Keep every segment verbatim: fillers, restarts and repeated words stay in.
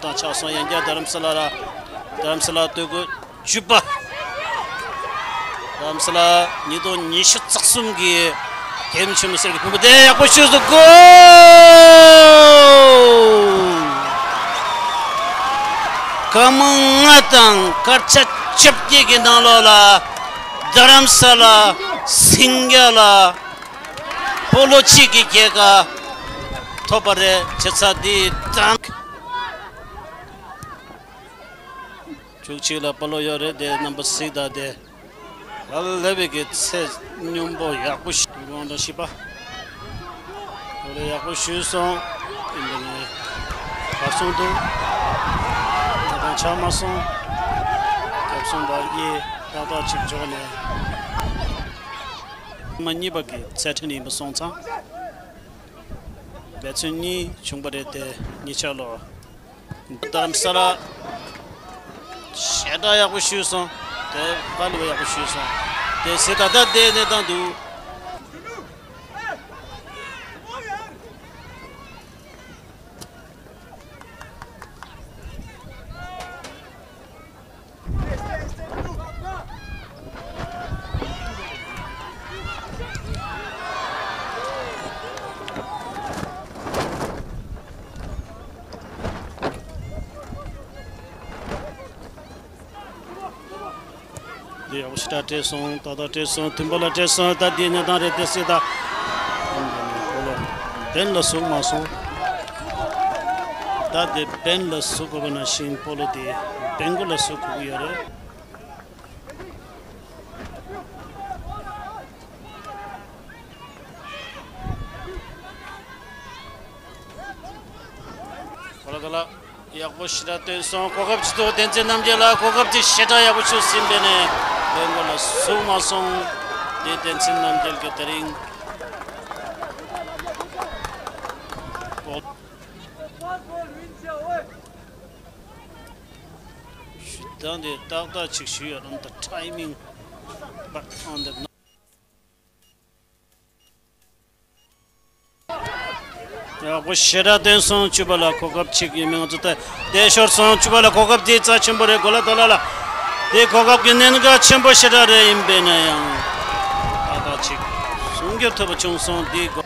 དང་ཆགས་སོང་། ཡང་བསྐྱར་རྡ་རམ་ས་ལ་ལ། རྡ་རམ་ས་ལ་སྟོད་གོས་བཅུ་པ། རྡ་རམ་ས་ལ་ཉིས་སྟོང་ཉི་ཤུ་རྩ་གསུམ་གྱི་རྒྱལ་ཡུམ་ཆེན་མོ་གསེར་གྱི་ཕུང་པོ་དེ་ཡག་པོ་ཞུས་སོང་། གོ། སྐར་མ་ལྔ་དང་སྐར་ཆ་བཅོ་བརྒྱད་ཀྱི་ནང་ལོགས་ལ་རྡ་རམ་ས་ལ་སིང་ག་ལ་སྤོ་ལོ་གཅིག་གི་རྒྱལ་ཁ་ཐོབ་པ་རེད། བྱས་ཙང་འདི་དང་། བཅུ་གཅིག་ལ་སྤོ་ལོ་ཡོད་རེད་དེ། རྣམ་པ་གཟིགས་དང་དེ། ཧ་ལས་པའི་གི་ཚད་སྙོམས་པོ་ཡག་པོ་ཞིག་དབང་དང་བཞི་པ། དེ་ལས་ཡག་པོ་ཞུས་སོང་། ཡིན་པ་ནས་གར་སོང་འདུག་གནས་སྟངས་ཆགས་མ་སོང་། རྒྱབ་སོང་བར་གྱི་ཏག་ཏག་ཅིག་འཇོག་ནས། མ་གཉིས་པ་གི་རྩེད་འགྲན་ཡིན་པ་སོང་ཙང་། འབད་བརྩོན་གཉིས་བྱུང་པ་རེད་དེ། གཉིས་ཆ་ལོ། རྡ་རམ་ས་ལ། ཞེ་དྲག་ཡག་པོ་ཞུས་སོང་། དེ་ཧ་ལས་པ་ཡག་པོ་ཞུས་སོང་། དེ་སྲིད་ད་ལྟ་དེ་གནས་སྟངས་འདུག་འདི་ཡག་པོ་ཞེ་དྲག་སྤྲད་སོང་། ཏག་ཏག་སྤྲད་སོང་། མཐུན་པ་ལ་སྤྲད་སོང་། ད་འདི་གནས་སྟངས་རེད་དེ་སྲིད་ད། བན་ལ་ཟུག་མ་སོང་། ད་དེ་བན་ལ་ཟུག་དགོས་པ་ནང་བཞིན་སྤོ་ལོ་དེ་བན་གོ་ལ་ཟུག་དགོས་ཀྱི་ཡོད་རེད། གོ་ལ་ག་ལ། ཡག་པོ་ཞེ་དྲག་སྟོན་སོང་། གོ་སྐབས་ཅིག་འདུག་བསྟན་འཛིན་རྣམ་རྒྱལ་ལ་གོ་སྐབས་ཅིག་ཞེ་དྲག་ཡག་པོ་བྱུང་ཟིན་པས་ནས་བོད་མགོ་ལ་ཟུག་མ་སོང་། དེ་བསྟན་འཛིན་རྣམ་རྒྱལ་གྱི་དེ་རིང་ཞུ་སྟངས་དེ་ཏག་ཏག་ཅིག་ཞུས་ཡོད་རུང་། the timing but on the ཡག་པོ་ཞེ་དྲག་བསྟན་སོང་། བཅུ་པ་ལ་གོ་སྐབས་གཅིག་ཡིན་མིན་ང་ཚོ་ལྟ་བདེ་ཤོར་སོང་། བཅུ་པ་ལ་གོ་སྐབས་དེ་རྩ་ཆེན་པོ་རེད། གོ་ལ་ཏོ་ལ་ལ་དེ་གོ་སྐབས་ཀྱི་གནད་འགག་ཆེན་པོ་ཞེ་དྲག་རེད། ཡིན་པས་ན་ཡང་ཏག་ཏག་ཅིག་གསུང་རྒྱུ་ཐུབ་པ་བྱུང་སོང་། དེ་གོ་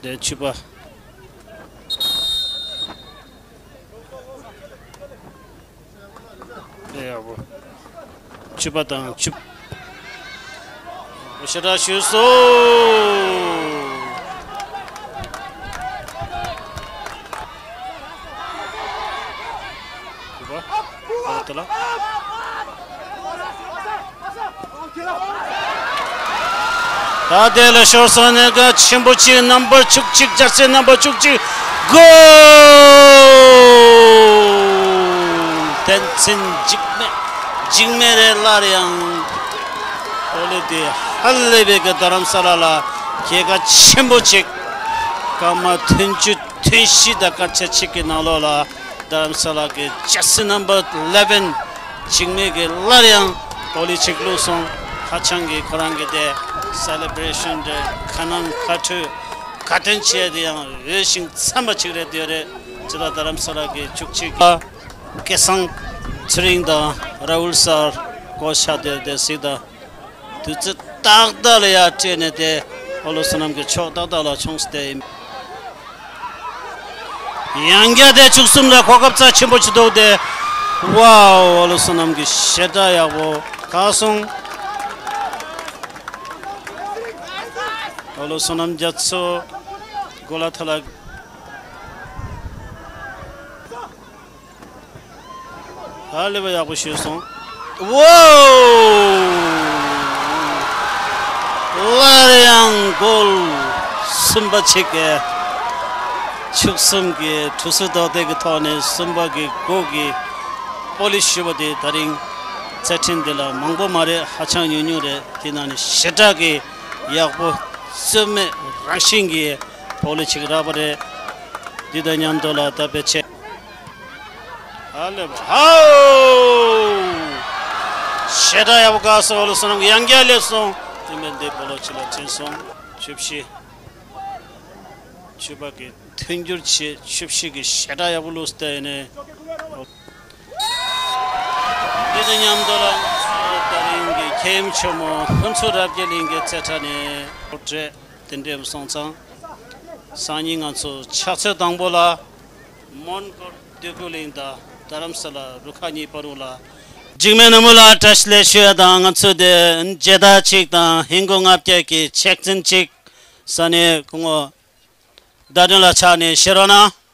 དེ་བཅུ་པ། ཨེ་ཡག་པོ། བཅུ་པ་དང་བཅུ། ཞེ་དྲག་ཞུས་སོ། བཅུ་པ། ཨ་ལ་ཏི་ལ། ད་དེ་ལ་ཤོར་སོང་། གནད་འགག་ཆེན་པོ་གཅིག་རྣམ་པར་བཅུ་གཅིག་ཇར་སི་རྣམ་པར་བཅུ་གཅིག་གོལ། བསྟན་འཛིན་འཇིགས་མེད། འཇིགས་མེད་རེད། སླར་ཡང་ཨོ་ལེ་དེ་ཧ་ལས་པའི་གི་རྡ་རམ་ས་ལ་ལ་རྒྱལ་ཁ་ཆེན་པོ་ཅིག་སྐར་མ་བདུན་ཅུ་དོན་བཞི་དང་སྐར་ཆ་གཅིག་གི་ནང་ལོགས་ལ་རྡ་རམ་ས་ལ་གི་ཇར་སི་ནམ་བར་ཨི་ལེ་ཝེན་འཇིགས་མེད་ཀྱིས་སླར་ཡང་གོ་ལི་གཅིག་བླུགས་སོང་། ཧ་ཅང་གི་ཁོ་རང་གི་དེ་སེ་ལེ་བྷ་རེ་ཤན་དེ་ཁ་ནང་ཁ་སྤྲོད་ག་དོན་བྱས་དེ་ཡང་འོས་ཤིང་འཚམས་པ་གཅིག་རེད་འདོད་རེད། ཅི་ལ་རྡ་རམ་ས་ལ་གི་བཅུ་གཅིག་གི་སྐལ་བཟང་ཚེ་རིང་དང་ར་ཨུལ་སར་བསྐོ་བཞག་དེ་དེ་གཟིགས་དང་། དུས་ཚོད་ཏག་ཏག་ལ་ཡར་སྤྲད་ནས་དེ་ཨོ་ལོ་བསོད་ནམས་ཀྱི་ཕྱོགས་ཏག་ཏག་ལ་མཆོངས་ཏེ་ཡིན། ཡང་བསྐྱར་དེ་བཅུ་གསུམ་ལ་གོ་སྐབས་རྩ་ཆེན་པོ་ཅིག་འདུག་སྟེ། ཝའོ། ཨོ་ལོ་བསོད་ནམས་ཀྱི་ཞེ་དྲག་ཡག་པོ་ག་སོང་། ཨོ་ལོ་བསོད་ནམས་རྒྱ་མཚོ་གོ་ལ་ཐ་ལ། ཧ་ལས་པ་ཡག་པོ་ཞུས་སོང་། ཝའོ། སླར་ཡང་གོལ་གསུམ་པ་ཅིག་གིས་བཅུ་གསུམ་གྱི་གྲུ་ཟུར་རྡོག་རྡེག་གི་ཐོག་ནས་གསུམ་པ་གི་གོལ་གྱི་སྤོ་ལོ་ཞུ་བ་དེ་ད་རིང་རྩེད་འགྲན་འདི་ལ་མང་པོ་མ་རེད། ཧ་ཅང་ཉུང་ཉུང་རེད། དེ་ནང་ནས་ཞེ་དྲག་གི་ཡག་པོ་རྩོལ་མེད་རང་བཞིན་གྱི་སྤོ་ལོ་ཅིག་རག་པ་རེད། འདི་དང་མཉམ་དུ་ལ་ད་ཕལ་ཆེར། ཨ་ལེ་བ་ཧའོ། ཞེ་དྲག་ཡག་པོ་ག་སོང་། ཨོ་ལོ་བསོད་ནམས་ཡང་བསྐྱར་སླེབས་སོང་། དེ་མིན་འདི་སྤོ་ལོ་ཅིག་ལ་ཕྱིན་སོང་། བཅུ་བཞི། ཆོས་པ་གི་མཐུན་འགྱུར་ཆེད་ཆོས་ཕྱི་གི་ཞེ་དྲག་ཡག་པོ་ལུས་ཏེ་ཡིན་ནས། འདི་དང་མཉམ་དུ་ལ་ང་ཚོ་ད་རིང་གི་མཁན་ཆེན་མོ་ཕུན་ཚོགས་རབ་རྒྱས་གླིང་གི་རྩེ་གྲས་ནས་གོ་སྒྲིག་དེ་འདྲ་སོང་ཙང་། སང་ཉིན་ང་ཚོ་ཕྱག་ཚོད་དང་པོ་ལ་མོན་གྷོ་སྟོད་ཁོག་གླིང་དང་རྡ་རམ་ས་ལ་རུ་ཁག་གཉིས་བར་དུ་ལ། འཇིགས་མེད་ནུ་མོ་ལ་བཀྲ་ཤིས་བདེ་ལེགས་ཞུ་ཡ་དང་། ང་ཚོ་དེ་མཇལ་དར་གཅིག་དང་ཧིན་སྒོར་ལྔ་བརྒྱ་གི་ཆེག་འཛིན་གཅིག་ས་ནས་སྐུ་ངོ་ཟླ་སྒྲོན་ལགས་ཕྱག་ནས་བཞེས་རོགས་གནང་།